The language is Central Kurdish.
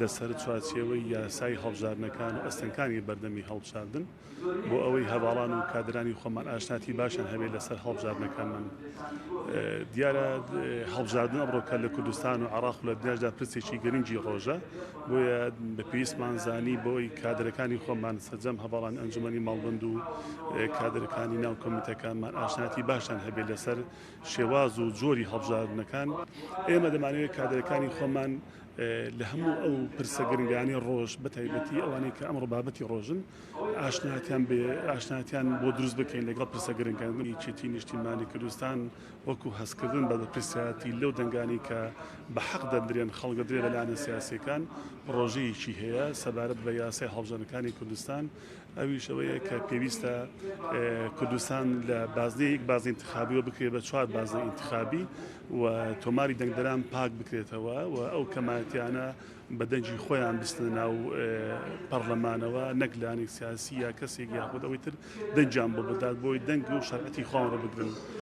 لەسەر چوارچێوەی یاسای هەڵبژاردنەکان و ئەستەنگەکانی بەردەمی هەڵبژاردن بۆ ئەوەی هەڤاڵان و کادرانی خۆمان ئاشناتی باشیان هەبێت لەسەر هەڵبژاردنەکانمان. دیارە هەڵبژاردن ئەمڕۆکە لە کوردستان و عێراق و لە دنیاشدا پرسێکی گرنگی ڕۆژە، بۆیە بە پێویستمان زانی بۆی کادرەکانی خۆمان سەرجەم هەڤاڵانی ئەنجومەنی مەڵبەند و کادرەکانی ناو کۆمیتەکانمان ئاشناتی باشیان هەبێت لەسەر شێواز و جۆری هەڵبژاردنەکان. ئێمە دەمانەوێت کادرەکانی خۆمان لە هەموو ئەو پرسە گرنگانەی ڕۆژ بە تایبەتی ئەوانەی کە ئەمڕۆ بابەتی ڕۆژن ئاشناتیان بێ ئاشناتیان بۆ دروست بکەین لەگەڵ پرسە گرنگەکان. یەکێتی نیشتیمانی کوردستان وەکو هەستکردن بە بەرپرسیارەتی لەو دەنگانەی کە بە حەق دەدرێن خەڵک دەدرێت لە لایەنە سیاسیەکان پڕۆژەیەکی هەیە سەبارەت بە یاسای هەڵبژاردنەکانی کوردستان ئەویش ئەوەیە کە پێویستە کوردستان لە بازنەی یەک بازنەی ئینتخابیەوە بکرێت بە چوار بازنەی ئینتخابی و تۆماری دەنگدەران پاک بکرێتەوە و ئەو کەمایەتیانە بە دەنگی خۆیان بچنە ناو پەرلەمانەوە نەک لایەنێک سیاسی یا کەسێک یاخود ئەوەی تر دەنگیان بۆ بدات بۆی دەنگ و شەرعەتی خۆیان ڕبگرن.